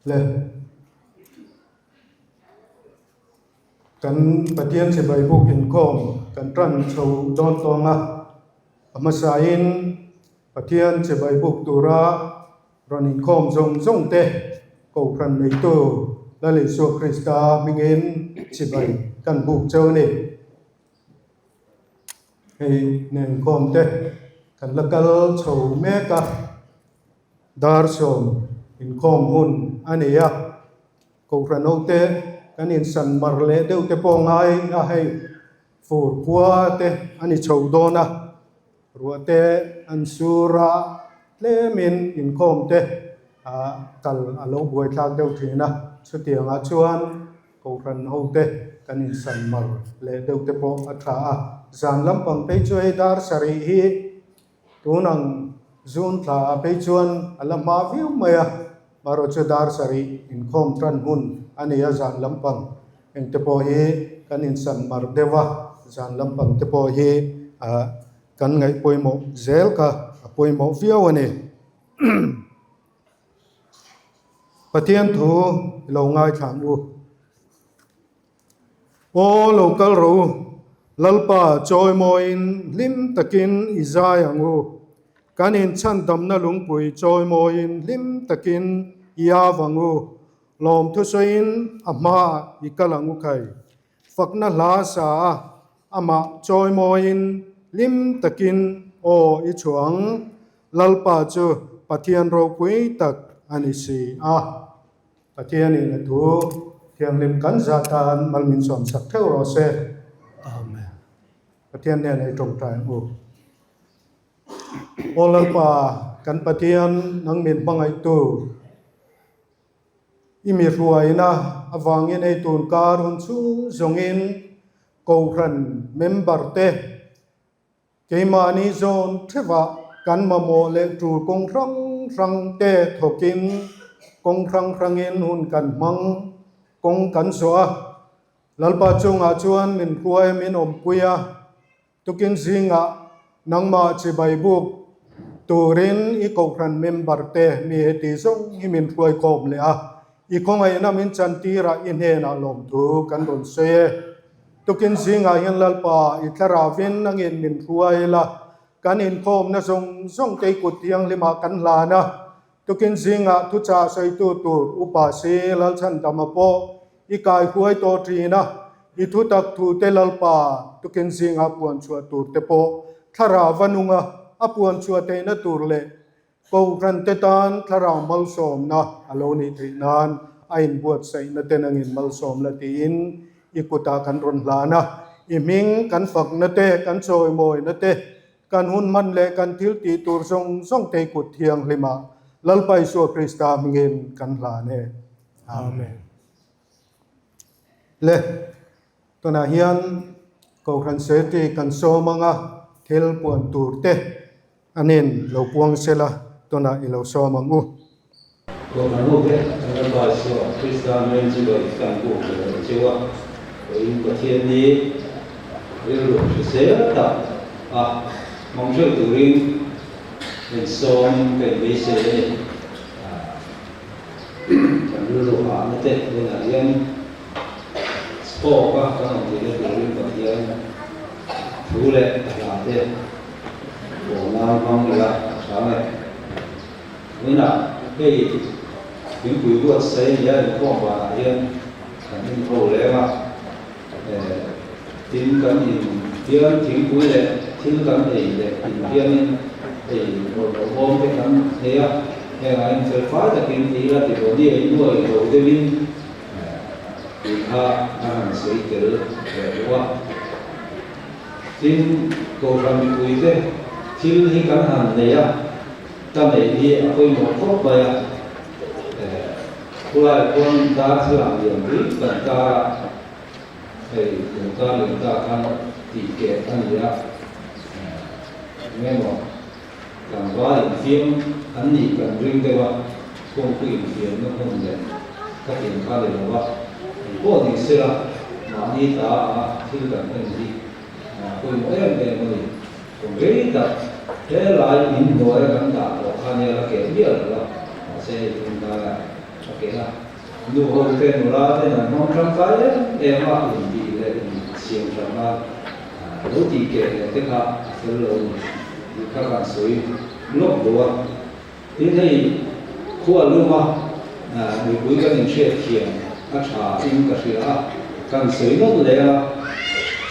Le. Kan Pathian chibai buk inkhawm kan tan chho dawn tawng a, a hmasain Pathian chibai buk tura rawn inkhawm zawng zawng te Kohhran neitu Lal Isua Krista hmingin chibai kan buk cheu a ni. Hei nenkhawm te kan la kal chho mek a. Dar sawm inkhawm hun a nei a, Kohhran hote kan insan mar leh deuh te pawh ngai a hei, fur khua te a ni chho dawn a, ruah te an sur a, tlemin inkhawm te kal a lo buaithlak deuh thin a, chutiangah chuan Kohhran hote kan insan mar leh deuh te pawh a tha a, zan lampang phei chu hei dar sarih hi Tun ang June thla ah phei chuan a la hma viau mai a, marawh chu dar sarih inkhawm tan hun a ni a, zan lampang engte pawh hi kan insan mar deuh a, zan lampang te pawh hi kan ngaih pawimawh zel kha a pawimawh viau a ni. Pathian thu i lo ngaithla ang u. Aw lo kal rawh u, Lalpa chawimawiin hlim takin i zai ang u. Kan inchhandamna lungpui chawimawiin hlim takin i av ang u. Lawmthusawiin a hmaah i kal ang u khai. Fakna hla sa a, amah chawimawiin hlim takin aw i chhuah ang. Lalpa chu Pathian ropui tak a ni si a. Pathianin a thu thianghlim kan zah tan mal min sawm sak theuh rawh se. Amen. Pathian hnenah i tawngtai ang u. Aw Lalpa, kan Pathian, nang min hmangaihtu, i mi hruaina avangin ei tun kar hun chhung zawngin Kohhran member te Keimahni zawn theuhah kan mamawh leh tul kawng hrang hrang te thawkin kawng hrang hrangin hun kan hmang kawng kan zawh a. Lalpa chungah chuan min hruai a, min awmpui a, tukin zingah nangmah chibai buk turin i kohhran member te mi heti zawng hi min hruai khawm leh a, i khawngaihna min chantirah i hnenah lawmthu kan rawn sawi e. Tukin zingah hian Lalpa i thlaravin nangin min hruai la, kan inkhawmna zawng zawng te i kut thianghlimah kan hlan a. Tukin zingah thuchah sawitu tur Upa Si Lalchhandama pawh i kai hruai tawh thin a, i thutak thute Lalpa tukin zingah puan chhuah tur te pawh thlarau a nung a, a puan chhuah theihna tur leh Kohhran te tan thlarau malsawmna a lo nih theih nan a inbuatsaihna te nangin malsawm la tiin i kutah kan rawn hlan a. I hming kan fakna te, kan chawimawina te, kan hun hman leh kan thil tih tur zawng zawng te i kut thianghlimah Lalpa Isua Krista hmingin kan hlan e. Amen. Le, tunah hian Kohhran Secretary kan sawm anga thil puan tur te Anin lo puang sela, tunah i lo sawm ang u. Kohhran ho te kan Lalpa Isua Krista hmel chu dawih kan buk ve lo cheu a, vawiin Pathian ni rilru hrisel tak a hmang hreuh turin min sawmin ka inbeisei a ni. Kan rilru hahna te tunah hian scope a kan awm theihna turin Pathian thu leh hla te Pawlnai hmang ila a tha nge. Tunah hei thingpui buat sei nia inkhawm vanah hian kan inho leng a, tin kan in hian thingpui leh thil kan ei leh in hianin ei rawh loh awm te kan nei a, hengah hian fel fai takin ti ila ti rawh ni ei nuai lo deuhin tih kha a han sawi tel leh bawk a. Tin, Kohhran mipuite thil hi kan han nei a, ka neih hi a pawimawh khawp mai a. Khulai khuan darthlalang lian pui kan kar a, hei kum kar leh ta khan tih keh a ni a, engemaw tlangval infiam an nih kan ring deuh a, kawngpui infiamna hmun leh ka tiang kha ni lo a, engpawh ni sela mahni ta anga thil kan en hi pawimawh em em a ni. Kum rei tak he lai in hnuaia kan dah tawh kha nia la keh miah lo a, mahse hei tum hnaia. a keh a. Nu ho te nula ten an hmang tangkai em em a, intih leh insiam that nan lo tih keh leh te kha a fel lo a ni tih kha kan sawi lawk duh a. Tin hei khua lum a, mipui kan inhriat thiam a tha in ka hria a, kan sawi nawlh leh a,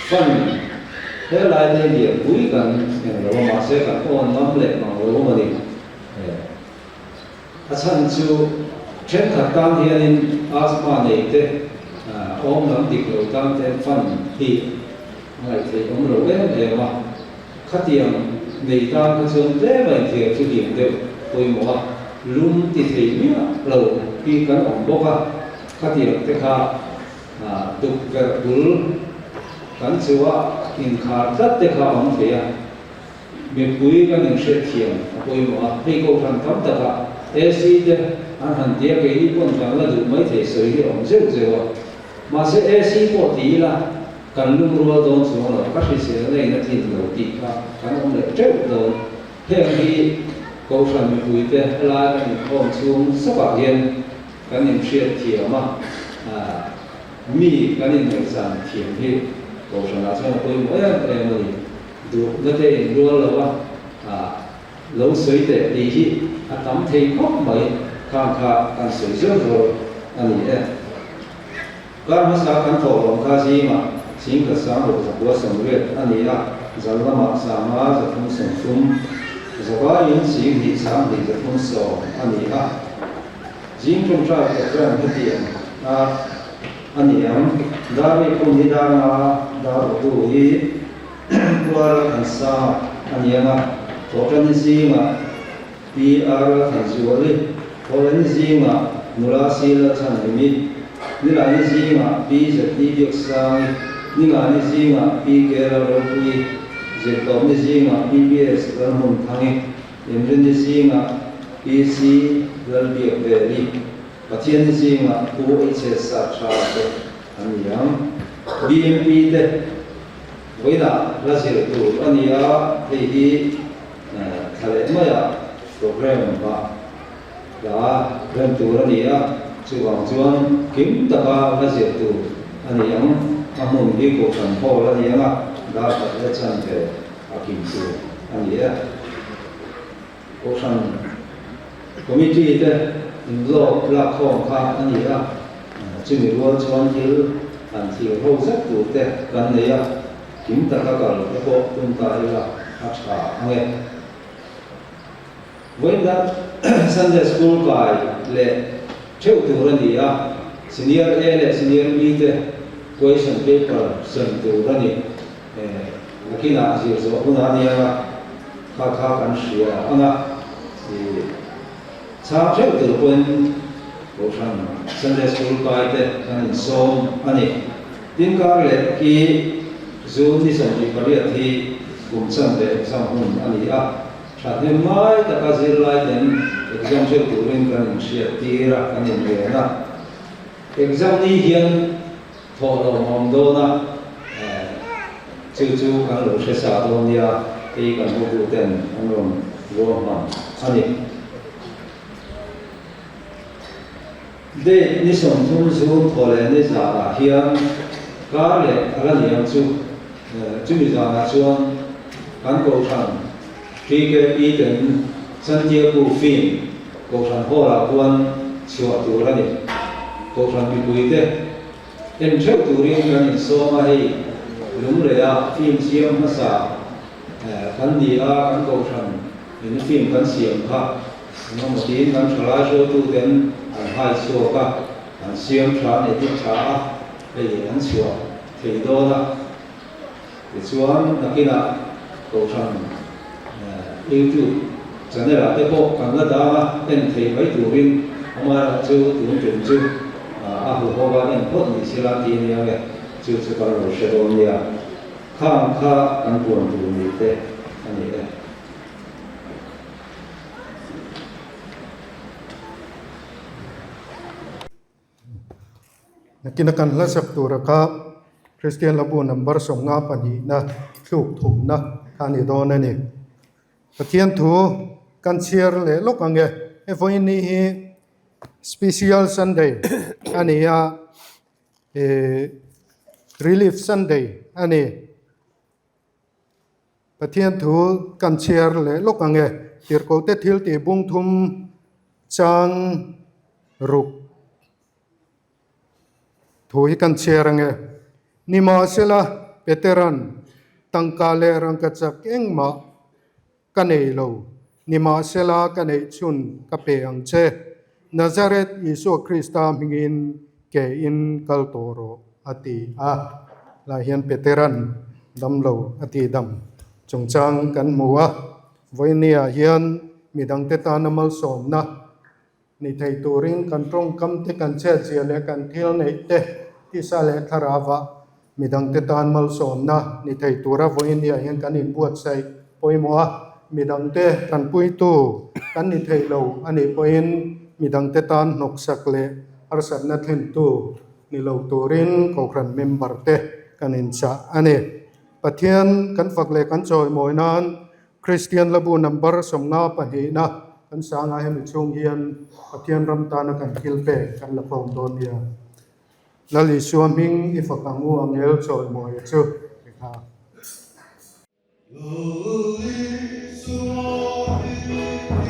fan helai te lianpui kan eng lo a, mahse kan awn ngam leh mang lo awm a ni. A chhan chu thenkhat tan hianin asthma nei te, awm lam dik lo tan te fan hi a ngaihtheih awm lo em em a. Khatiang nei tan kha chuan tlem a inthiar chu hlim deuh pawimawh a, lum ti thei miah lo hi kan awm bawk a. Khatiang te kha tukverh bul kan chuah inkhar tlat te kha awm thei a. Mipui kan inhriatthiam a pawimawh a, hei kohhran tam takah AC te an han tia keini pawn kan la duh maithei sawi hi a awm zeuh zeuh a. Mahse AC pawh ti ila kan lum rual dawn chuang lo, ka hrisel na in a tlin lo tih kha kan awm leh teuh dawn. Heng hi kohhran mipuite helai kan inkhawm chhung sakah hian kan inhriatthiam a, mi kan inngaihzan thiam hi kohhranah chuan a pawimawh em em a ni. Duhna te in rual lo a, lo sawi teh tih hi a tam thei khawp mai, khang kha kan sawi zeuh rual a ni e. Kar hmasa kan thawh lawm kha zingah Singkhat Sangruk zakua sawmriat a ni a, zal lamah Sanga 330, zavaiin Singhnih Sanghnih 310 a ni a. Zing ṭawngṭai program hetiang a a ni ang. Dar ri phun hi dar nga dar awtu hi Puara Thansanga a ni ang a, Thawhṭanni zingah Pi Ara Thanzuali, Thawhlani zingah Nula Sila Chhanhlimi, Nilani zingah Pi Zeti Biaksangi, Ningani zingah Pi Kela Ropuii, Zirtawpni zingah PBS Lalhmunthangi, Inrinni zingah PC Lalbiak Veli, Pathianni zingah Pu HS Tha te an ni ang. BMP te vawiinah hla zir tur a ni a, hei hi thla leh maiah program ah hla rem tur a ni a, chuvang chuan kim taka hla zir tur a ni ang. A hmun hi Kohhran Hall a ni ang a, dar khat leh chanve a kim tur a ni e. Kohhran Committee te inlawk lakkhawm kha a ni a, chumi rual chuan thil han thlir ho zet tur te kan nei a, kim taka kal te pawh tum ta ila a tha ang e. Vawiinna Sunday School kai leh theuh tur a ni a, Senior A leh Senior B te question paper sem tur a ni. Nakinah zir zawh hunah a nia nga, kha kha kan hria ang a, i chhang theuh tur pawhin Kohhran Sunday School kai te kan insawm a ni. Tin kar leh hi June ni 28 hi kum chanve exam hun a ni a, thahnem ngai taka zirlai ten exam theuh turin kan inhriat tir a, kan inren a. Exam ni hian Thawh lo awm dawn a, chu chu kan lo hre sa dawn nia, hei kan hotu ten an rawn ruahman a ni. Date ni 30 June thaw leh ni zanah hian kar leh a la ni ang chu, chumi zanah chuan kan kohhran TKP ten Santiago Film kohhran hall-ah khuan chhuah tur a ni. Kohhran mipuite En theuh turin kan insawm a, hei Lungleia film siam hmasa kan ni a, kan kohhran in film kan siam kha engemaw tiin kan thalai hruaituten an hai chhuak a, an siam tha, an edit tha a, hei an chhuah thei dawn a. Tichuan nakinah kohhran YouTube channel ah te pawh kan la dang a, en thei mai turin amaherawh chu tun tum chu a huho a en phawt ni sila ti ania nge chu chu kan lo hre dawn nia, khang kha kan puan tur ni te a ni e. Nakina kan hla sak tura kha Kristian Hlabu number 52 na thluk thumna kha a ni dawn a ni. Pathian thu kan chhiar leh lawk ang e. He vawiin ni hi. Special Sunday a ni a, Relief Sunday a ni. Pathian thu kan chhiar leh lawk ang e. Tirhkohte thil tih bung thum chang ruk thu hi kan chhiar ang e. Nimahsela, Petera'n tangka leh rangkachak engmah Ka nei lo, nimahsela ka neih chhun ka pe ang che. Nazareth Isua Krista hmingin ke in kal tawh rawh, a ti a. Lai hian Petera'n damlo a ti dam chungchang kan hmu a. Vawinia hian midangte tana malsawmna Ni thei turin kan tawngkam te, kan chhiatzia leh kan thil neih te tisa leh thlarauah midangte tan malsawmna ni thei tura vawiin hian kan inbuatsaih pawimawh a, midangte tanpuitu kan ni thei lo a nih pawhin midangte tan hnawksak leh harsatna thlentu ni lo turin Kohhran member te kan inchah a ni. Pathian kan fak leh kan chawimawi nan Kristian Labu number 52na kan sanga hemi chhung hian Pathian ram tana kan thil pek kan la khawm dawn nia. Lal Isua hming i fak ang u angel chawimawi chu ti kha. Lal Isua hming i fak ang u angel chawimawi chu.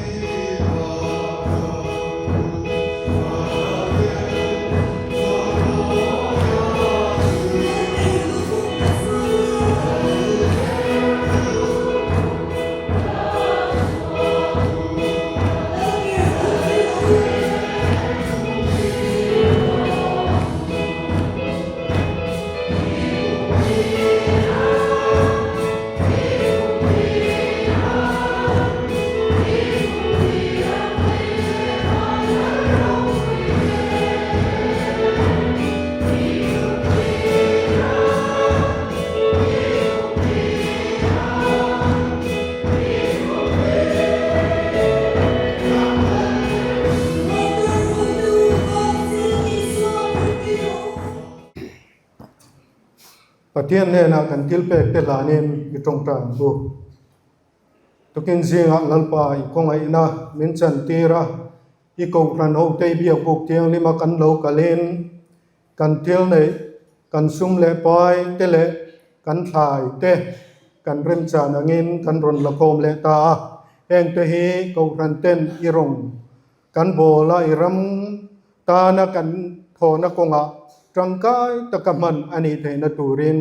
Pathian hnenah kan thil pek te hlanin i tawngtai ang u. Tukin zingah Lalpa i khawngaihna min chantir a, i kohhran hote i biakbuk thianghlima kan lo kalin Kan thil neih, kan sum leh pai te leh kan thlai te kan remchan angin kan rawn la khawm leh ta a. Hengte hi Kohhran ten i rawng kan bawl a, i ram tana kan thawhna kawngah tangkai taka hman a nih theihna turin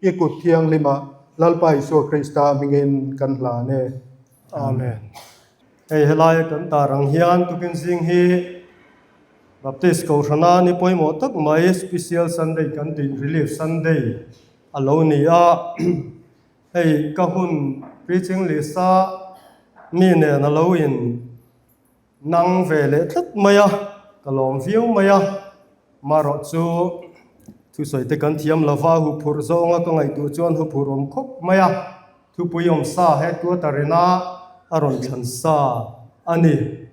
i kut thianghlima Lalpa Isua Krista hmingin kan hlan e. Amen. Hei helaia kan tar ang hian tukin zing hi Baptist Kohhrana ni pawimawh tak mai Special Sunday kan tih Relief Sunday a lo ni a. Hei ka hun preaching list a mi nen a lo in nang ve leh tlat mai a, ka lawm viau mai a. Marawh chu thusawi te kan thiam lova huphurh zawnga ka ngaihtuah chuan huphurh awm khawp mai a. Thupui awm sa headquarter ina a rawn thlan sa a ni.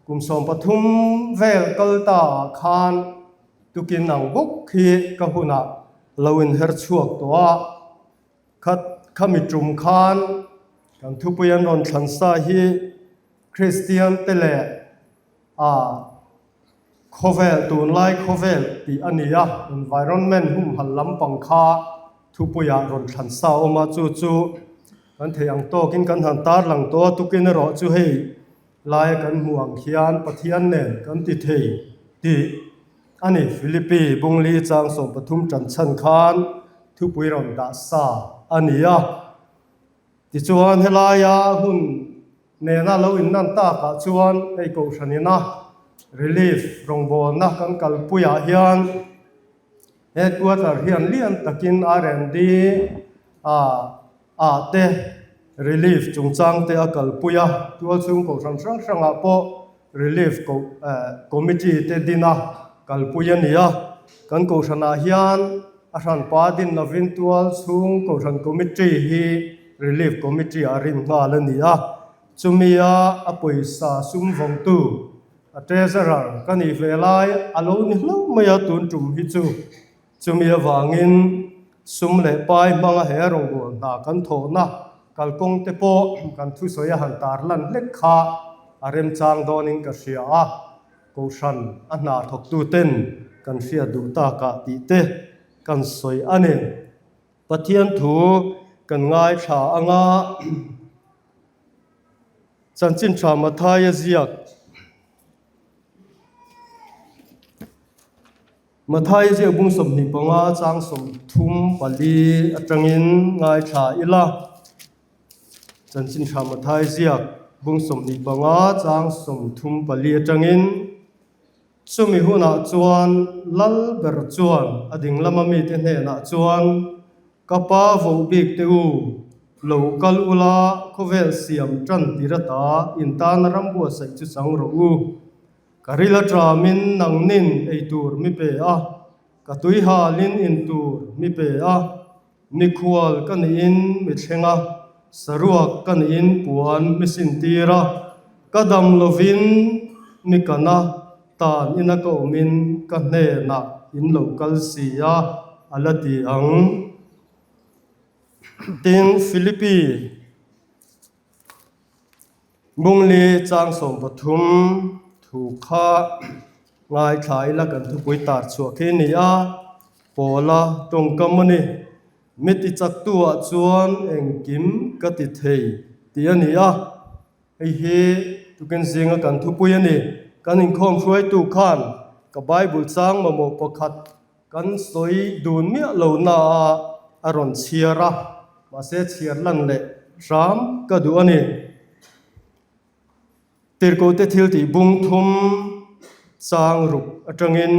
Kum 13 vel kal ta ah khan tukin ang bawk hi ka hunah lo inher chhuak tawh a, khat khami tum khan kan thupui an rawn thlan sa hi Kristian te leh a khawvel tunlai khawvel tih a ni a, environment humhal lampang kha thupuiah rawn thlan sa a awm a, chu chu kan theih ang tawkin kan han tarlang tawh a, tukin erawh chu hei Laia kan hmuh ang khian Pathian nen kan ti thei tih a ni. Philippi Bungli chang 13 tan chhan khan thupui rawn dah sa a ni a. Tichuan helaia hun nena lo innan takah chuan hei Kohhran ina relief rawngbawlna kan kalpuiah hian headquarter hian lian takin R&D ah te Relief chungchang te a kalpui a, tualchhung kohhran hrang hrangah pawh Relief Committee te din a kalpui a ni a. Kan kohhranah hian a hranpa din lovin tualchhung kohhran Committee hi Relief Committee ah rin nghal a ni a. Chumia a pawisa sum vawngtu a Treasurer ka nih ve lai a lo ni hlauh mai a tun tum hi chu. Chumi avangin sum leh pai hmanga he rawngbâwl hna kan thawhna kalkawng te pawh kan thusawi a han tarlan hlek kha a remchang dawnin ka hria a. Kohhran a hna thawktuten kan hriat duh takah tih te kan sawi a ni. Pathian thu kan ngaithla anga chanchin tha Mathaia ziak Mathaia ziak bung 25 chang 34 atangin ngaithla ila. Chanchin tha Mathaia ziak bung 25 chang 34 atangin Chumi hunah chuan lal ber chuan a ding lama mite hnenah chuan, Ka pa voh bik teh u, lo kal ula khawvel siam tan tir ata in tana ram buatsaih chu chang rawh u. Ka ril a ṭamin nangnin ei tur mi pe a, ka tui halin in tur mi pe a, mikhual ka niin mi thleng a, saruak ka niin puan mi sintir a, ka dam lovin mi kan a, tan ina ka awmin ka hnenah in lo kal si a, a la ti ang. Tin, Philippi. Bungli chang 13 thu kha ngaithla ila kan thupui tar chhuah khi a ni a, Pawla tawngkam a ni. Mi ti chaktu ah chuan engkim ka ti thei tih a ni a, hei hi tukin zinga kan thupui a ni. Kan inkhawm hruaitu khan ka Bible chang mamawh pakhat kan sawi dun miah lo na a a rawn chhiar a. Mahse chhiar lan leh hram ka duh a ni. Tirhkohte thil tih bung thum chang ruk atangin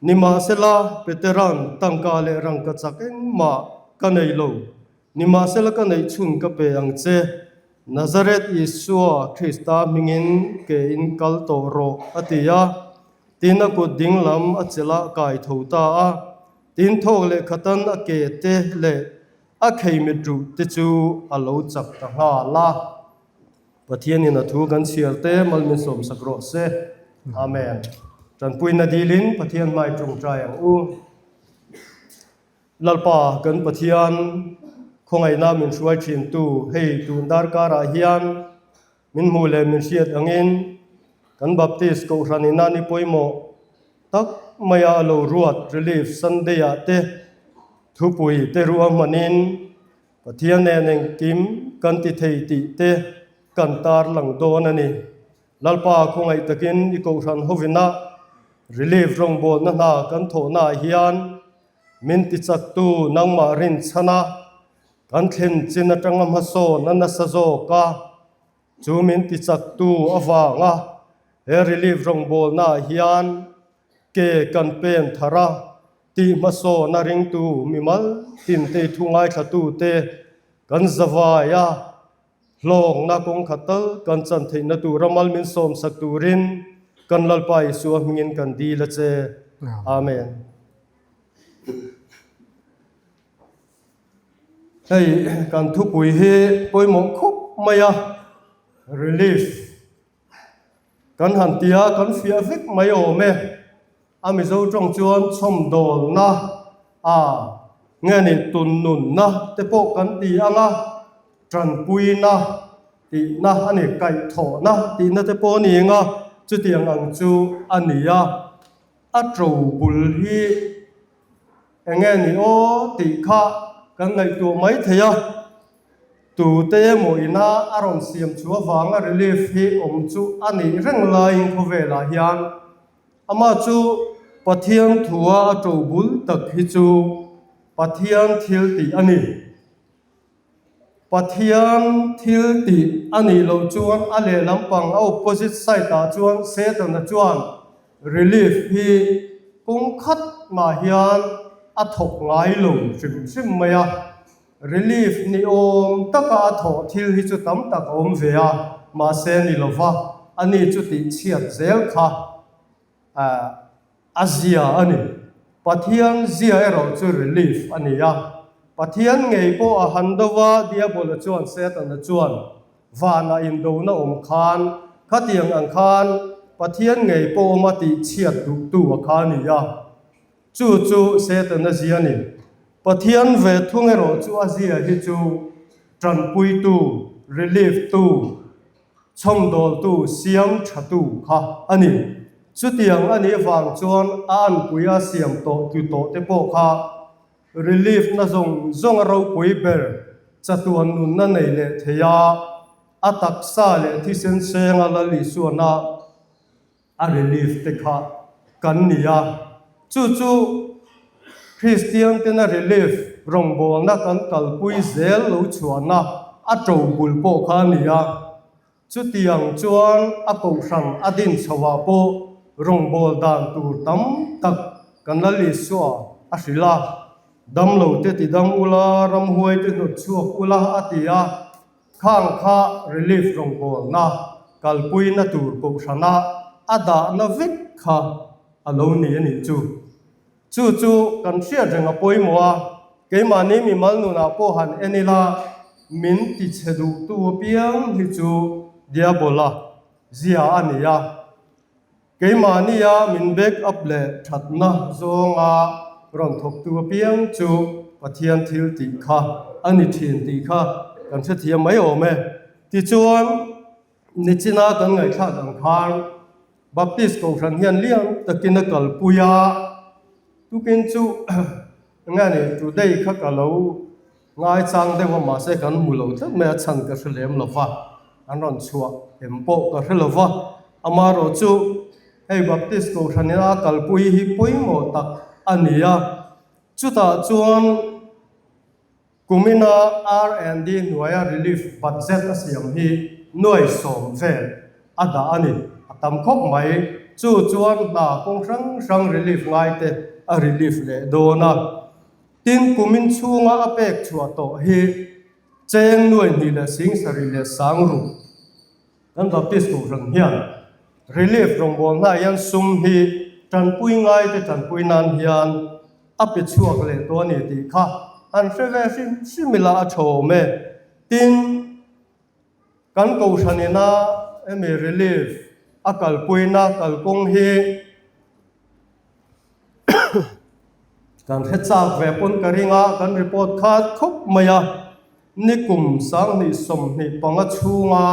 Nimahsela Petera'n tangka leh rangka chak engmah ka nei lo. Nimahsela ka neih chhun ka pe ang che. Nazareth Isua Krista hmingin ke in kal tawh rawh a ti a. Tin a kut dinglam a chelh a kai tho ta a. Tin thawk leh khatan a ke te leh a khei mit ruh te chu a lo chak ta nghal a. Pathianin a thu kan chhiar te mal min sawmsak rawh se. Amen. Tanpuina dilin Pathian hmai tawngtai ang u. Lalpa kan Pathian khawngaihna min hruai thintu hei tun darkarah hian Min hmuh leh min hriat angin kan Baptist Kohhran ina ni pawimawh tak maia a lo ruat Relief Sunday-ah te thupui te ruah hmanin Pathian nen engkim kan ti thei tih te kan tarlang dawn a ni. Lalpa khawngaih takin i Kohhran hovina Relief rawngbawlna hna kan thawhnaah hian min tichaktu nangmah rinchhana Kan thlen chin atanga hmasawn a nasa zawk a, chu min tichaktu avanga he relief rawngbawlnaah hian ke kan pen thar a, tih hmasawn a ringtu mimal tinte i thu ngaithlatute kan zavai a, hlawkna kawngkhat tal kan chan theihna tura mal min sawmsak turin kan Lalpa Isua hmingin kan dil a che. Amen. Hei kan thupui hi pawimawh khawp mai a, relief kan han ti a, kan fiah vek mai awm e. A Mizo tawng chuan chhawmdawlna a nge ni tunnunna te pawh kan ti ang a, tanpuina tihna a ni, kaihthawhna tihna te pawh a ni ang a, chutiang ang chu a ni a. A to bul hi eng nge ni aw tih kha kan ngaihtuah mai thei a, tute emaw ina a rawn siam chu avanga relief hi awm chu a nih reng laiin khawvelah hian amah chu Pathian thua a to bul tak hi chu Pathian thil tih a ni. Pathian thil tih a nih loh chuan a lehlam pang a opposite side ah chuan Setana chuan relief hi kawng khat mah hian a thawk ngai lo hrim hrim mai a. Relief ni awm taka a thawh thil hi chu tam tak a awm ve a, mahse ni lova ani chu tih chhiat zel kha A zia a ni. Pathian zia erawh chu relief a ni a. Pathian ngei pawh a han do va, Diabola chuan Setana chuan vanah indona awm khan khatiang ang khan Pathian ngei pawh awm a tih chhiat duhtu a kha a ni a. Chu chu Setana zia a ni. Pathian ve thung erawh chu a zia hi chu tanpuitu, relief tu, Chhawmdawltu siam thatu kha a ni. Chutiang a nih vang chuan a anpui a siam tawh tlu tawh te pawh kha relief na zawng zawng a ropui ber chatuan nunna nei leh thei a, a taksa leh thisen senga Lal Isuana a relief te kha kan ni a. Chu chu Kristian tena relief rawngbawlna kan kalpui zel lo chhuahna a to bul pawh kha a ni a. Chutiang chuan a kohhran a din chhoah pawh rawngbâwl dan tur tam tak kan la Isua a hrilh a, Damlo te tidam ula, ramhuai te hnawt chhuak ula a ti a, khang kha relief rawngbâwlna kalpuina tur kohhrana a dahna vek kha a lo ni a nih chu. Chu chu kan hriat reng a pawimawh a, keimahni mimal nunah pawh han en ila, min tichhe duhtu apiang hi chu Diabola zia a ni a. Keimahnia min back up leh thatna zawnga rawn thawktu apiang chu Pathian thil tih kha a ni thin tih kha kan hrethiam mai awm e. Tichuan, nichina kan ngaihthlak ang khan, Baptist Kohhran hian lian takin a kalpui a, tukin chu enge ni today kha ka lo ngaichang deuh a mahse kan hmu lo tlat mai a chhan ka hre lem lo va, an rawn chhuah em pawh ka hre lo va, amaherawh chu hei Baptist Kohhran in a kalpui hi pawimawh tak a ni a, chutah chuan. Kumina R&D hnuaia relief budget a siam hi nuai sawm vel a dah a ni. A tam khawp mai. Chu chuan hna kawng hrang hrang relief ngaite a relief leh dawn a. Tin, kumin chhunga a pek chhuah tawh hi cheng nuai hnih leh sing sarih leh sang ruk. Kan Baptist Kohhran hian relief rawngbawlna ah hian sum hi tanpui ngaite tanpui nan hian a pe chhuak leh tawh a ni tih kha an hre ve hrim hrim ila a tha awm e. Tin, kan Kohhran ina hemi relief a kalpuina kalkawng hi Kan hre chak ve pawn ka ring a, kan report khat khawp mai a. Nikum 2025 chhunga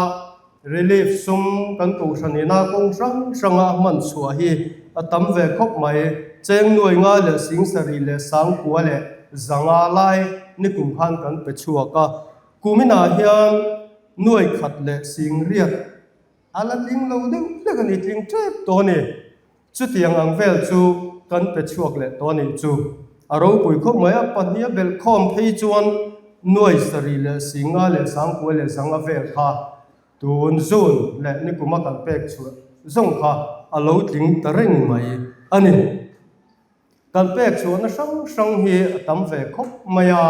relief sum kan kohhran ina kawng hrang hranga a hman chhuah hi a tam ve khawp mai. Cheng nuai nga leh sing sarih leh sangkua leh zanga lai nikum khan kan pe chhuak a. Kuminah hian nuai khat leh sing riat a la tling lo deuh hlek a ni, tling tep tawh a ni. Chutiang ang vel chu kan pe chhuak leh tawh a nih chu. A ropui khawp mai a, pahnih a belh khawm phei chuan nuai sarih leh singa leh sangkua leh zanga vel kha tun zun leh nikuma kan pek chhuah zawng kha a lo tling ta reng mai a ni. Kan pek chhuahna hrang hrang hi a tam ve khawp mai a.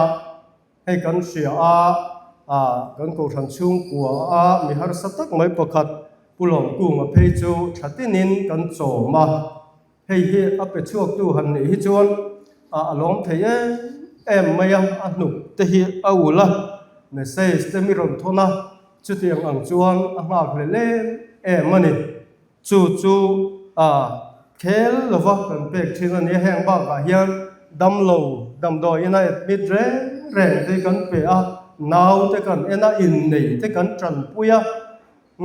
Hei kan hria a, kan Kohhran chhungkua a mi harsa tak mai pakhat Pu Lawmkunga phei chu tha tinin kan chawm a, hei hi a pe chhuaktu han nih hi chuan a lawm thei em em mai a, a hnuk te hi a ulh a, message te mi rawn thawn a, chutiang ang chuan a nghak hlel em em a ni. Chu chu a khel lova kan pek thin a nia, heng bakah hian damlo damdawi ina admit reng reng te kan pe a, nau te kan en a, innei te kan tanpui a,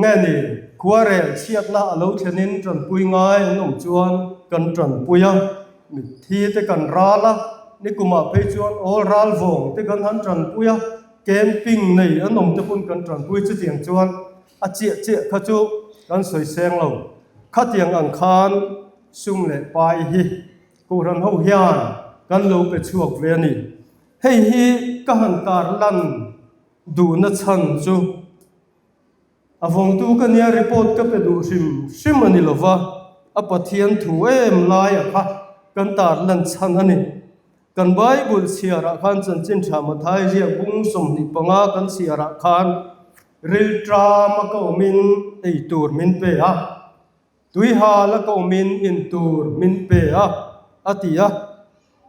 nge ni khuarel chhiatna a lo thlenin tanpui ngai an awm chuan kan tanpui a, mitthi te kan ral a, nikumah phei chuan awl ral vawng te kan han tanpui a, camping nei an awm te pawn kan tanpui chutiang chuan A chiah chiah kha chu kan sawi seng lo. Khatiang ang khan sum leh pai hi Kohhran ho hian kan lo pe chhuak ve a ni. Hei hi ka han tar lan duhna chhan chu a vawngtu ka nia report ka pe duh hrim hrim a ni lova, a Pathian thu em laia kha kan tar lan chhan a ni. Kan Bible chhiarah khan Chanchin Tha Mathai ziak bung 25 kan chhiarah khan rilṭam a ka awmin ei tur min pe a, tuihal a ka awmin in tur min pe a, a ti a,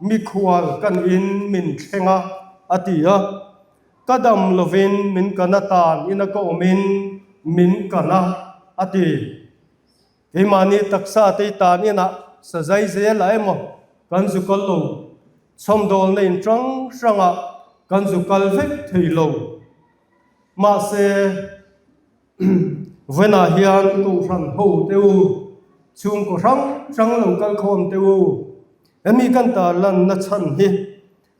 mikhual kan in min thleng a, a ti a, ka dam lovin min kan a tan ina ka awmin min kan a, a ti. Keimahni taksa te tan inah sazai zel ah emaw kan zu kal lo, chhawmdawlna in hrang hrangah kan zu kal vek thei lo. Mahse, vawiinah hian Kohhran ho te u. Chhungkaw hrang hrang lo kal khawm teh u. Hemi kan tarlanna chhan hi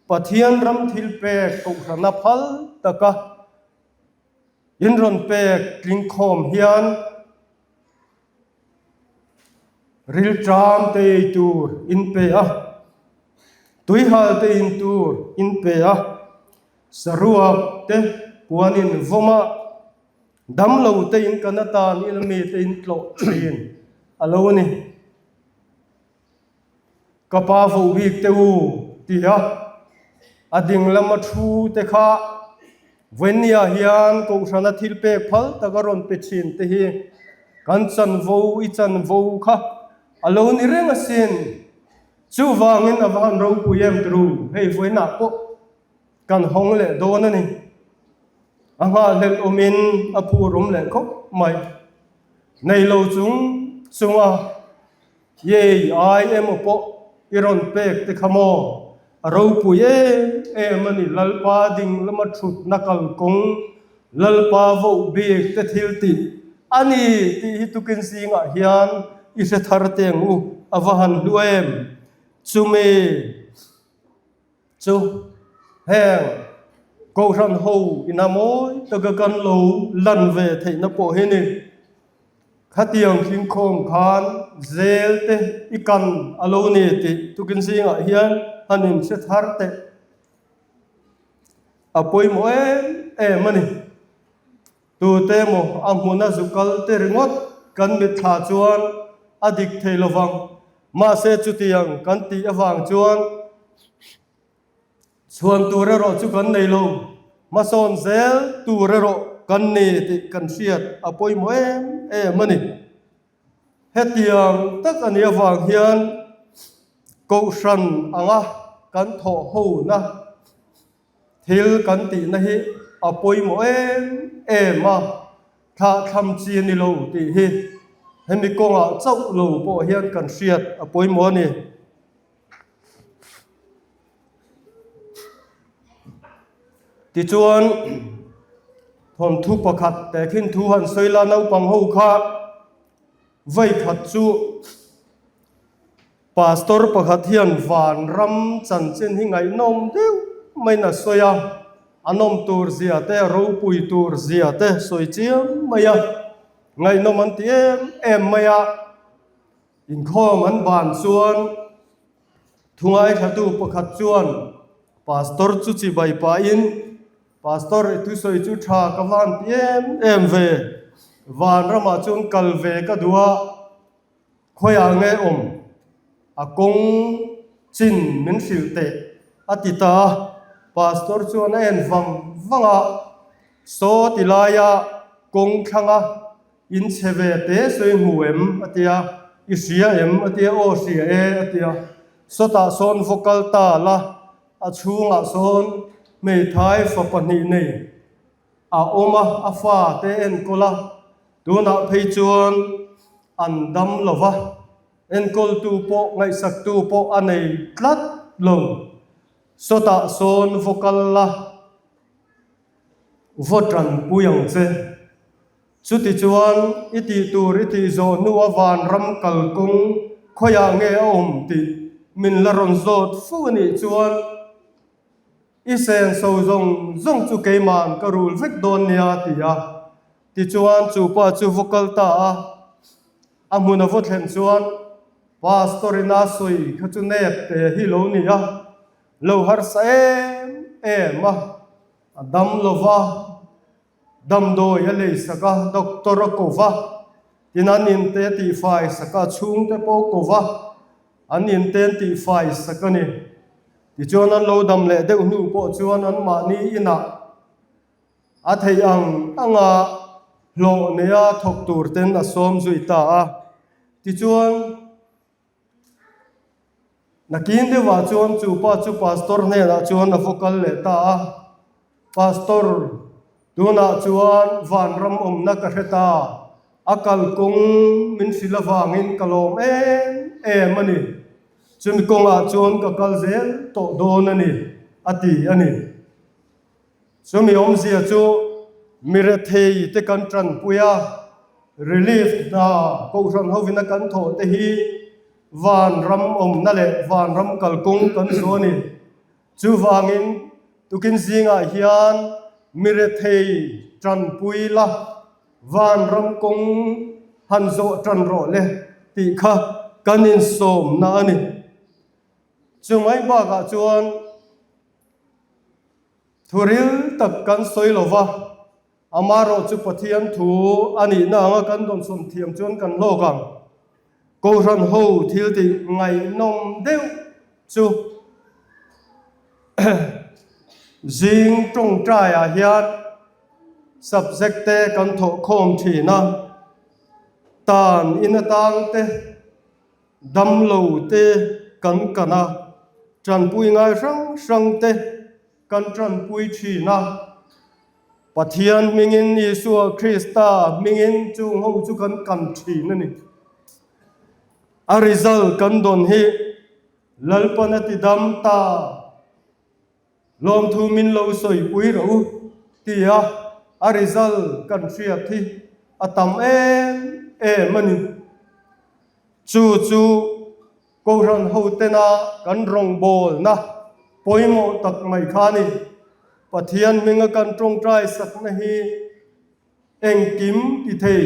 Pathian ram thil pek kohhrana phal taka in rawn pek tling khawm hian rilṭam te ei tur in pe a, tuihal te in tur in pe a, saruak te puan in vawm a, Damlo te in kan atan ila mi te in tlawh thin a lo ni. Ka pa voh bik te u ti a, a ding lama thu te kha Vawinnia hian Kohhrana thil pek phal tak a rawn pe thin te hi kan chanvo i chanvo kha a lo ni reng asin. Chuvangin a va han ropui em tru hei vawiinah pawh kan hawng leh dawn a ni. A nghahhlelh awmin a phur awm leh khawp mai. Nei lo chung chunga yei ai emaw pawh i rawn pek te kha maw? A ropui em em a ni Lalpa ding lama thutna kalkawng Lalpa voh bik te thil tih a ni tih hi tukin zingah hian i hre thar teng u a va han hlu em? Chumi. Chu heng Kohhran ho ina mawi taka kan lo lan ve theihna pawh hi ni. Khatiang thlingkhawm khan zel te i kan a lo ni tih tukin zingah hian han inhre thar teh a pawimawh em em a ni. Tute emaw a hmuna zu kal te ringawt kan mitthla chuan a dik thei lovang. Mahse chutiang kan tih avang chuan chhuan tur erawh chu kan nei lo, hmasawn zel tur erawh kan ni tih kan hriat a pawimawh em em a ni. Hetiang tak a nih avang hian Kohhran anga kan thawh hona thil kan tihna hi a pawimawh em em a, thlahthlam chi a ni lo tih hi hemi kawngah chauh lo pawh hian kan hriat a pawimawh a ni. Tichuan, thawnthu pakhat tehkhin thu han sawi la naupang ho kha vawi khat chu Pastor pakhat hian vanram chanchin hi ngaihnawm deuh maiin a sawi a, a nawm tur zia te, a ropui tur zia te sawi chiam mai a, ngaihnawm an ti em em mai a. Inkhawm an ban chuan thungaithlatu pakhat chuan Pastor chu chibai pahin, Pastor i thusawi chu tha ka van ti em em ve, vanramah chuan kal ve ka duh a, khawiah nge awm a kawng chin min hrilh teh a ti ta a. Pastor chuan a en vang vang a, Saw ti laia kawng thlanga In chhe ve te sawi hmu em? a ti a, I hria em? a ti a, Aw hria e a ti a, Sawtah sawn vaw kal ta la, a chhungah sawn hmeithai fa pahnih nei a awm a, a fa te enkawl a, tunah phei chuan an dam lo va, enkawltu pawh ngaihsaktu pawh a nei tlat lo, sawtah sawn vaw kal la, vaw tanpui ang che. Chutichuan, i tih tur i tih zawh hnua vanram kalkawng khawiah nge a awm tih min la rawn zawt fo a nih chuan i senso zawng zawng chu keima'n ka rul vek dawn nia a ti a. Tichuan, chu pa chu va kal ta a, a hmun a va thlen chuan Pastor ina sawi kha chu nep te hi lo ni a, lo harsa em em a, a dam lo va. Damdawi a lei sak a, doctor a ko va, tin an in te a tihfai sak a, chhungte pawh a ko va, an in te an tihfai sak a ni. Tichuan an lo dam leh deuh hnu pawh chuan anmahni inah a theih ang anga hlawh neia thawk tur ten a sawm zui ta a. Tichuan. Nakin deuhah chuan chu pa chu pastor hnenah chuan a va kal leh ta a, Pastor, tunah chuan vanram awmna ka hre ta, a kalkawng min hrilh avangin ka lawm em em a ni, chumi kawngah chuan ka kal zel tawh dawn a ni, a ti a ni. Chumi awmzia chu mi rethei te kan tanpui a. Relief hna Kohhran hovina kan thawh te hi vanram awmna leh vanram kalkawng kan zawh a ni. Chuvangin tukin zingah hian mirethei tanpui la vanram kawng han zawh tan rawh le tih kha kan insawmna a ni. Chumai bakah chuan thuril tak kan sawi lova. Amaherawh chu Pathian thu a nihna anga kan dawnsawn thiam chuan kan hlawk ang. Kohhran ho thil tih ngaihnawm deuh chu zing tawngtaiah hian subject te kan thawhkhawm thin a, tan in atang te, damlo te kan kan a, tanpui ngai hrang hrang te kan tanpui thin a. Pathian hmingin Isua Krista hmingin chung ho chu kan kan thin a ni. A result kan dawn hi Lalpan a ti dam ta, lawmthu min lo sawipui rawh u tia a result kan hriat hi a tam em em a ni. Chu chu Kohhran hotena kan rawngbawlna pawimawh tak mai kha a ni. Pathian hminga kan tawngtai sakna hi engkim ti thei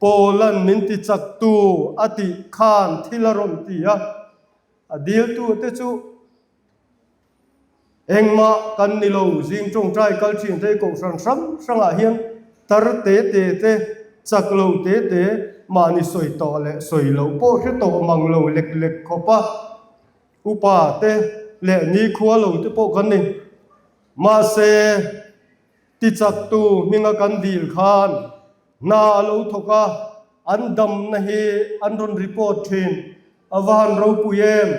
Paula'n min ti chaktu a tih khan thil a rawn ti a, a diltute chu Engmah kan ni lo, zing tawngtai kal thin te kohhran hrang hrangah hian tar te te te, chak lo te te, mahni sawi tawh leh sawi loh pawh hre tawh mang lo lek lek khawp a, upa te leh nikhua lo te pawh kan ni. Mahse, tichaktu hminga kan dil khan hna a lo thawk a, an damna hi an rawn report thin, a va han ropui em?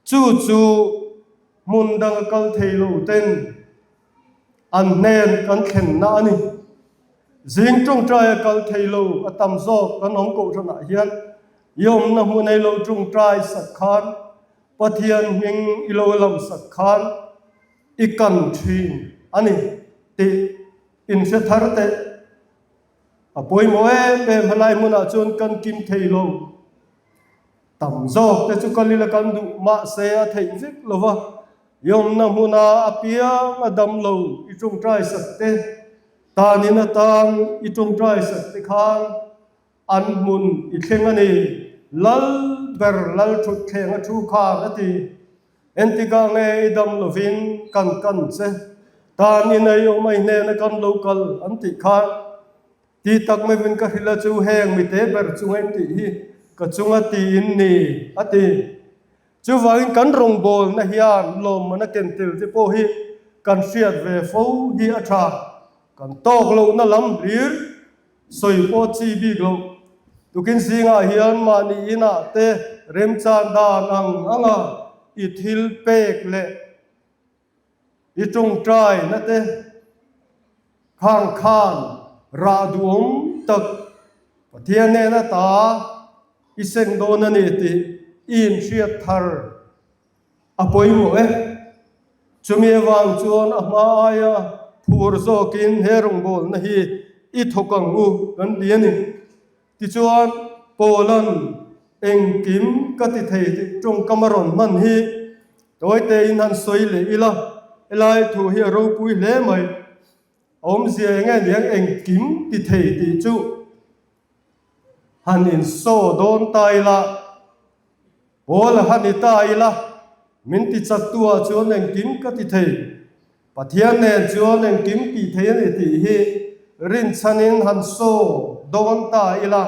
Chu chu hmun danga kal thei lo ten an hnen kan thlenna a ni. Zing tawngtaia kal thei lo a tam zawk kan awm kohhranah hian i awmna hmun ei lo tawngtai sak khan Pathian hming i lo lam sak khan i kan thin a ni tih inhre thar teh. A pawimawh em em helai hmunah chuan kan kim thei lo. Tam zawk te chu kal ila kan duh mahse a theih vek lo va, i awmna hmuna a piang a dam lo i tawngtai sak te, tanin atang i tawngtai sak te khan an hmun i thleng a ni, Lal ber lal thut thleng a thu khan a ti. Entikah nge i dam lovin kan kan che, tanin ei awm ai hnena kan lo kal an tih khan Ti tak meuhin ka hrilh a chu heng mite ber chunga in tih hi ka chunga ti in ni, a ti. Chuvangin kan rawngbawlna hian lawmman a ken tel te pawh hi kan hriat ve fo hi a tha. Kan tawk lohna lam hlir sawi pawh chi bik loh. Tukin zingah hian mahni inah te remchan dan ang anga i thil pek leh I tawngtaina te khang khan rah duhawm tak Pathian hnena ta i seng dawn a ni tih i inhriat thar a pawimawh e. Chumi avang chuan a hma aia phur zawkin he rawngbawlna hi i thawk ang u kan ti a ni. Tichuan, Paula'n engkim ka ti thei tih tawngkam a rawn hman hi tawitein han sawi leh ila, helai thu hi a ropui hle mai. A awmzia eng nge niang engkim ti thei tih chu han insaw dawn ta ila, Paul a han i ta ila, min ti chaktu ah chuan engkim ka ti thei. Pathian nen chuan engkim tih thei a ni tih hi rinchhanin han saw dawn ta ila,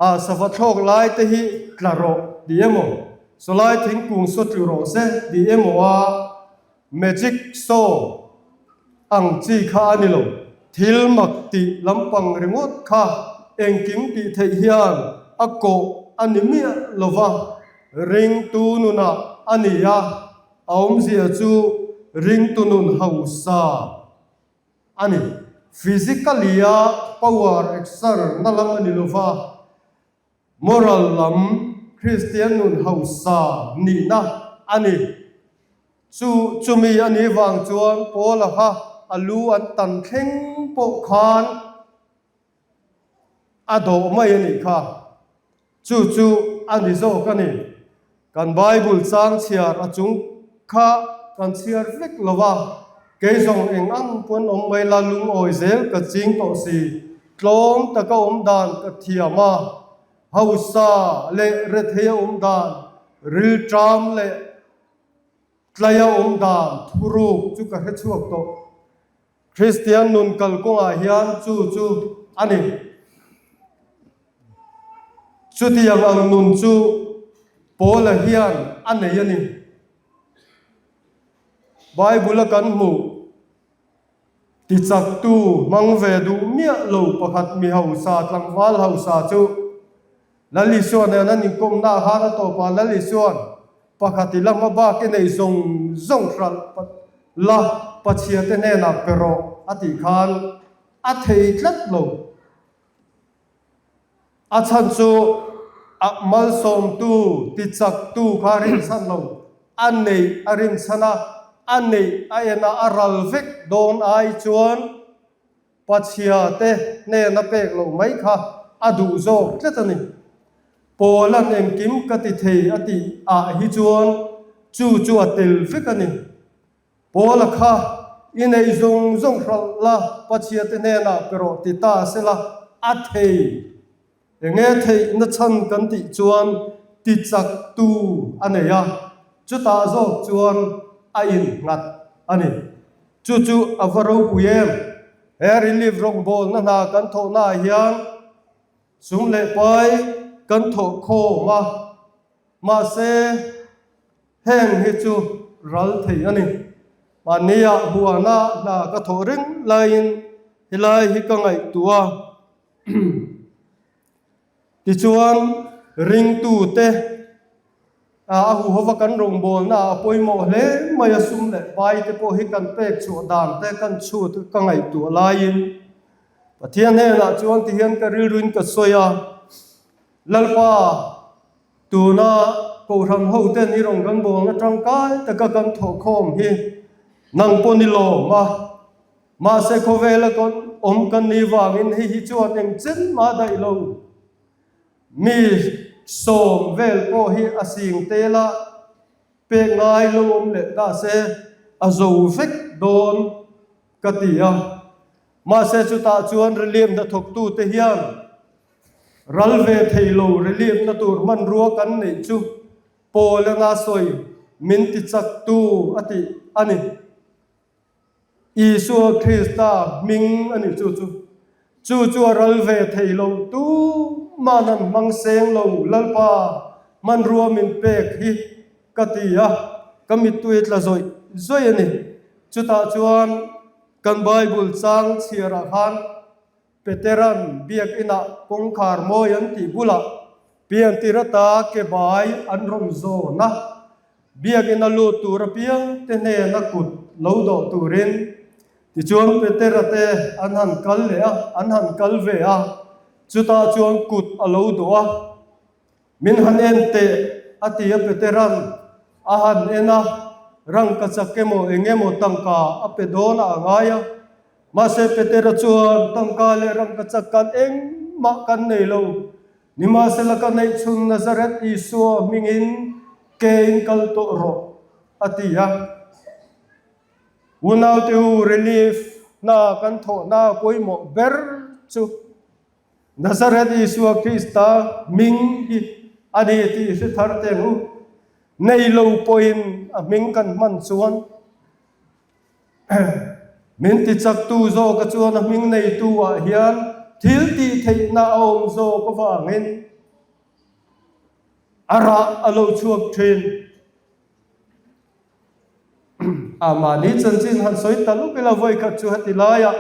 a sava thlawk lai te hi tla rawh tih emaw, sawlai thingkung saw tlu rawh se tih emaw a magic show ang chi kha a ni lo. Thil mak tih lampang ringawt kha engkim tih theih hian a kawh a ni miah lova, ringtu nunah a ni a. A awmzia chu ringtu nun hausa a ni. Physically-a power exer na lam a ni lova, moral lam Kristian nun hausa nihna a ni. Chu chumi a nih vang chuan Paula kha a lu an tan thleng pawh khan. a dawh mai a nih kha. Chu chu a ni zawk a ni. Kan Bible chang chhiar a chung kha kan chhiar vek lo a, kei zawng eng ang pawn awm mai la lungawi zel ka ching tawh si, tlawm taka awm dan ka thiam a, hausa leh rethei a awm dan, rilṭam leh tlaia awm dan thuruk chu ka hre chhuak tawh. Kristian nun kalkawngah hian chu chu a ni. Chutiang ang nun chu Paula hian a nei a ni. Bible-a kan hmuh tichaktu hmang ve duh miah lo pakhat mi hausa, tlangval hausa chu Lal Isua nen an inkawmna ah khan a tawpah Lal Isua'n pakhat i la hma bak i neih zawng zawng hralh la pachhia te hnenah pe rawh a tih khan a thei tlat lo. A chhan chu a malsawmtu tichaktu kha rinchhan lo, a neih a rinchhan a, a neih a en a, a ral vek dawn ai chuan Pachhia te hnena pek loh mai kha a duh zawk tlat a ni. Paula'n engkim ka ti thei a tih ah hi chuan chu chu a tel vek a ni. Paula kha i neih zawng zawng hralh la Pachhia te hnenah pe rawh ti ta sela a thei. Enge theihna chhan kan tih chuan tichaktu a nei a, chutah zawk chuan a innghat a ni. Chu chu a va ropui em? He relief rawngbawlna hna kan thawhnaah hian sum leh pai kan thawh khawm a, mahse heng hi chu ral thei a ni. Mahniah huana hna ka thawh reng laiin helai hi ka ngaihtuah a. Tichuan, ringtute a huhova kan rawngbawlna ah a pawimawh hle mai a, sum leh pai te pawh hi kan pek chhuah dan te kan chhut ka ngaihtuah laiin Pathian hnenah chuan tihian ka rilruin ka sawi a, Lalpa, tuna Kohhran hoten i rawn kan bawlna tangkai taka kan thawhkhawm hi nang pawn i lawm a, Mahse khawvela kan awm kan nih vangin hei hi chuan eng chen mah daih lo. Mi sawm vel pawh hi a sing tel a, pek ngai lo awm leh ta se a zo vek dawn ka ti a. Mahse chutah chuan relief hnathawktute hian ral ve thei lo relief na tur hmanrua kan neih chu Paul anga sawi min tichaktu a tih a ni. Isua Krista hming a ni chu chu. Chu chu a ral ve thei lo tuman an hmang seng lo Lalpa hmanrua min pek hi ka ti a, ka mittui tla zawih zawih a ni. Chutah chuan kan Bible chang chhiarah khan Petera'n biakinah kawngkhar mawi an tih bulah piantir ata ke bai an rawn zawn a, biakina lut tur apiang te hnena kut lo dawh turin. Tichuan Petera te an han kal leh a, an han kal ve a, chutah chuan kut a lo dawh a. Min han en teh, a ti a Petera'n a han en a, rangkachak emaw eng emaw tangka a pe dawn a a ngai a. Mahse Petera chuan tangka leh rangkachak kan engmah kan nei lo, nimahsela ka neih chhun Nazareth Isua hmingin kein kal tawh rawh, a ti a. Unaute u, relief hna kan thawhna pawimawh ber chu Nazareth Isua Krista hming hi a ni tih hre thar teh ang u. Nei lo pawhin a hming kan hman chuan min tichaktu zawka chuan a hming neitu ah hian thil tih theihna a awm zawk avangin a rah a lo chhuak thin. A mahni chanchin han sawi ta luk ila vawi khat chu heti laiah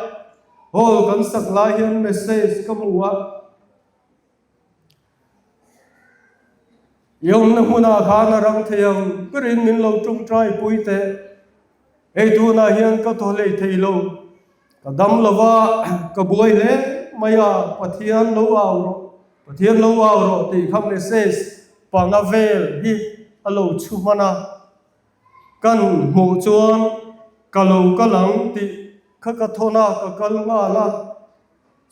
hall kan sak lai hian message ka hmu a, I awmna hmunah khan a rang thei ang berin min lo tawngtai pui teh, hei tunah hian ka thaw hlei thei lo, ka dam lo va, ka buai hle mai a, Pathian lo au rawh, Pathian lo au rawh tih kha message panga vel hi a lo chhu hman a. Kan hmuh chuan ka lo kal ang tih kha ka thawn a, ka kal nghal a.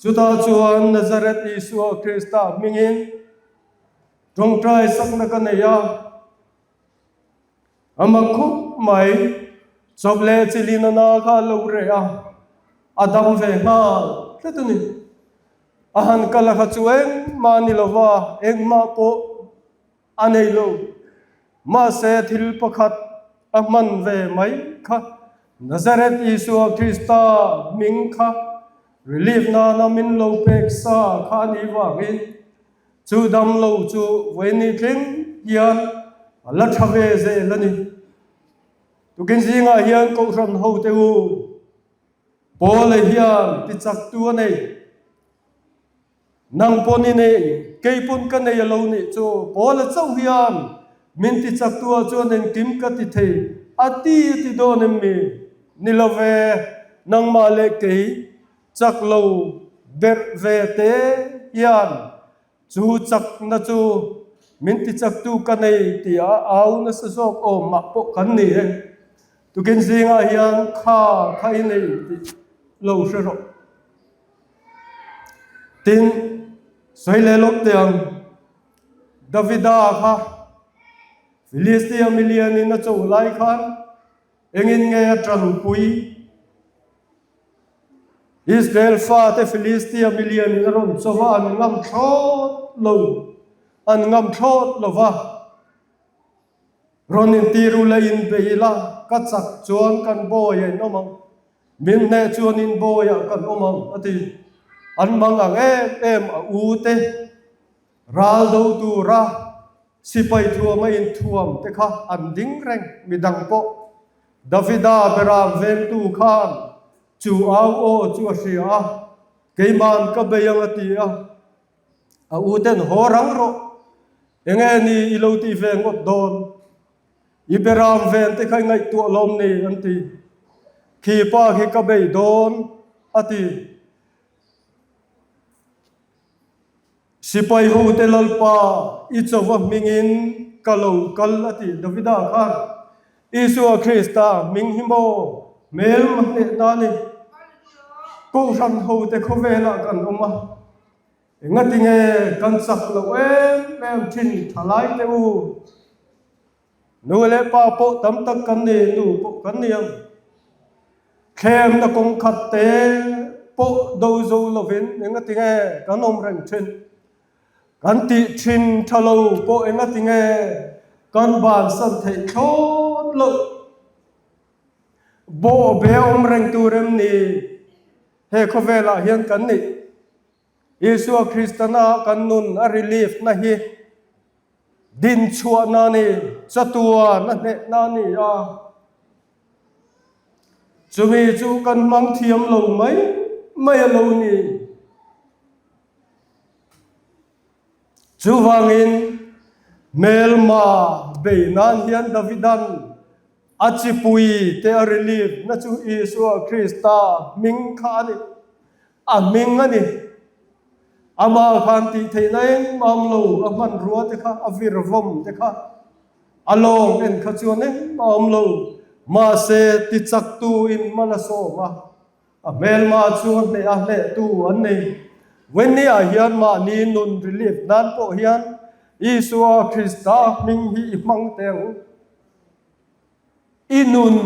Chutah chuan Nazareth Isua Krista hmingin tawngtai sakna ka nei a. A mak khawp mai, chawp leh chilin a na kha a lo reh a, a dam ve nghal tlat a ni. A han kal a kha chu engmah a ni lo va, engmah pawh a nei lo. Mahse thil pakhat a hman ve mai kha Nazareth Isua Krista hming kha relief nana min lo pek sa kha a nih vangin chu dam lo chu vawiin thleng hian a la tha ve zel a ni. Tukin zingah hian Kohhran hote u Paula hian tichaktu a nei. Nang pawn i nei, kei pawn ka nei a lo nih chu Paula chauh hian min ti chak tu ah chuan engkim ka ti thei a ti a ti dawn em mi? Ni lo ve, nangmah leh kei chak lo berh ve te hian chu chakna chu min ti chak tu ka nei tih a au nasa zawk awm mah pawh kan ni e. Tukin zingah hian kha kha i nei tih lo hre rawh. Tin, sawi leh lawk teh ang, Davida kha Filistia milianin a cho lai khan engin nge a tanpui? Israel fate Filistia milianin a rawn cho va, an ngam thlawt lo, an ngam thlawt lo va. Rawn intir u la inbei ila, ka chak chuan kan bawiah in awm ang, min hneh chuan in bawiah kan awm ang, a ti. An mang ang em em a u te, ral do tura sipai thuama inthuam te kha an ding reng, midang pawh Davida beram vengtu khan chu au aw chu a hria a, keiman ka bei ang a ti a. A u ten haw rang rawh, enge ni i lo tih ve ngawt dawn? I beram ven te kha i ngaihtuah lawm ni an ti. Khi pa khi ka bei dawn a ti. Sipai ho te Lalpa i chauva hmingin ka lo kal a ti Davida khan. Isua Krista hming hi maw hmel mahnehna a ni. Kohhran hote khawvelah kan awm a, engatinge kan chak loh em em thin thalai teh u. Nu leh pa pawh tam tak kan ni, nu pawh kan ni ang. Thlemna kawng khat te pawh do zo lovin engatinge kan awm reng thin. Kan tih thin tha lo pawh engatinge kan bansan theih thlawt loh. Bawh be awm reng tur em ni? He khawvelah hian kan nih Isua Kristana kan nun a relief na hi din chhuahna a ni, chatuan a hnehna a ni a. Chumi chu kan hmang thiam lo mai mai a lo ni. Chuvangin hmelma bei nan hian Davidan A chipui te a relief na chu Isua Krista hming kha a ni. A hming a ni. Amah khan tih theihna engmah awm lo, a hmanrua te kha, a virvawm te kha, a lawng en kha chuan engmah awm lo. Mahse, tichaktu in mal a sawm a, a hmelma chu a hneh a hnehtu an ni. Vawinia hian mahni nun relief nan pawh hian Isua Krista hming hi i hmang teh ang u. I nun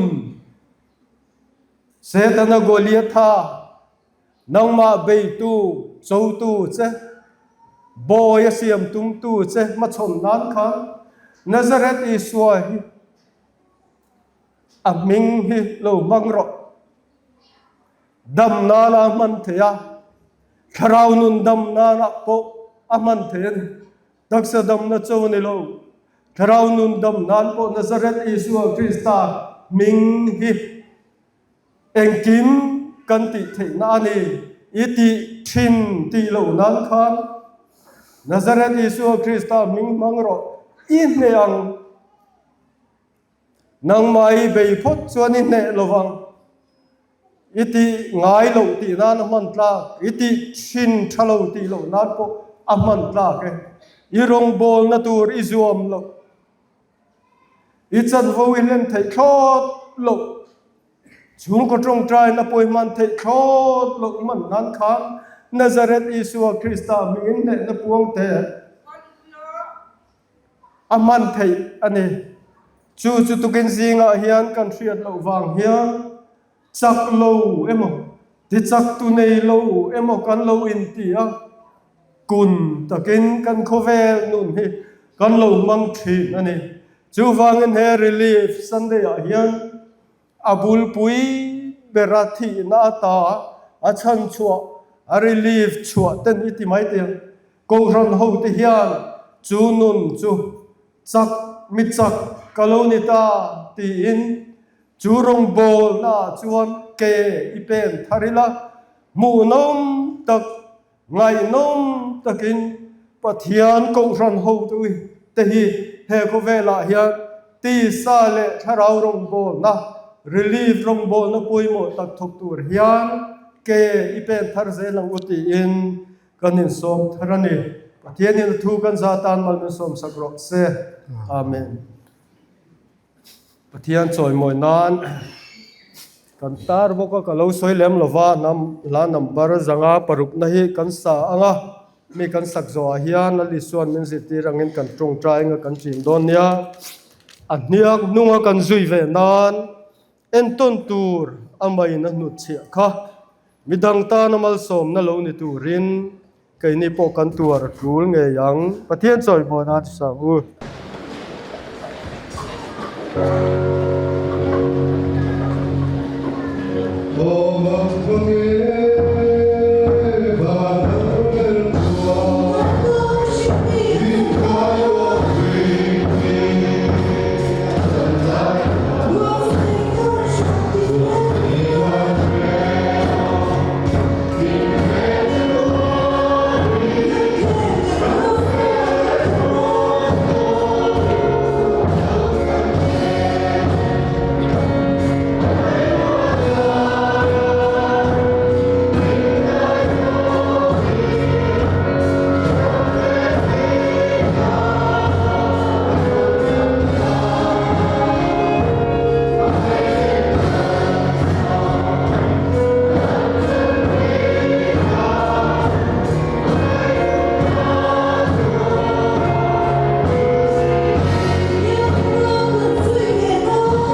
Setana Goliatha, nangmah beitu, chotu che, bawi a siam tumtu che hmachhawn nan khan Nazareth Isua hi a hming hi lo hmang rawh. Dam nana a hman thei a, thlarau nun dam nana pawh a hman thei a ni. Taksa damna cho a ni lo. Thlarau nun dam nan pawh Nazareth Isua Krista hming hi engkim kan tih theihna a ni. I tih thin tih loh nan khan Nazareth Isua Krista hming hmang rawh i hneh ang. Nangmah i bei phawt chuan i hneh lo vang. I tih ngai loh tih nan a hman tlak, i tih thin tha lo tih loh nan pawh a hman tlak e. I rawngbawlna tur i zuam loh, i chanvo i hlen theih thlawt loh, chhungkaw tawngtaina pawh i hman theih thlawt loh hman nan khan. Nazareth Isua Krista hmingin hnehna puang teh a hman theih a ni. Chu chu tukin zingah hian kan hriat loh vang hian chak lo emaw, ti chak tu nei lo emaw kan lo inti a, kun takin kan khawvel nun hi kan lo hmang thin a ni. Chuvangin he Relief Sunday-ah hian A bulpui bera thihna ata a chhan chhuah, a relief chhuah ten i ti mai teh ang. Kohhran hote hian chu nun chu chak mi chak ka lo ni ta tiin chu rawngbawlna ah chuan ke i pen thar ila, hmuhnawm tak Ngaihnawm takin Pathian Kohhran hotu te hi he khawvelah hian tisa leh thlarau rawngbawlna, relief rawngbawlna pawimawh tak thawk tur hian ke i pen thar zel ang u tiin kan insawm thar a ni. Pathianin a thu kan za tan mal min sawmsak rawh se. Amen. Pathian chawimawi nan kan tar bawk a, ka lo sawi lem lo va, hnam hla number zanga parukna hi kan sa ang a, mi kan sak zawhah hian Lal Isua'n min zirtir angin kan tawngtai anga kan chin dawn nia, a hniak hnunga kan zui ve nan entawn tur a main a hnutchhiah kha midang tana malsawmna lo ni turin Keini pawh kan tuar a tul ngei ang. Pathian chawimawi nan sa u.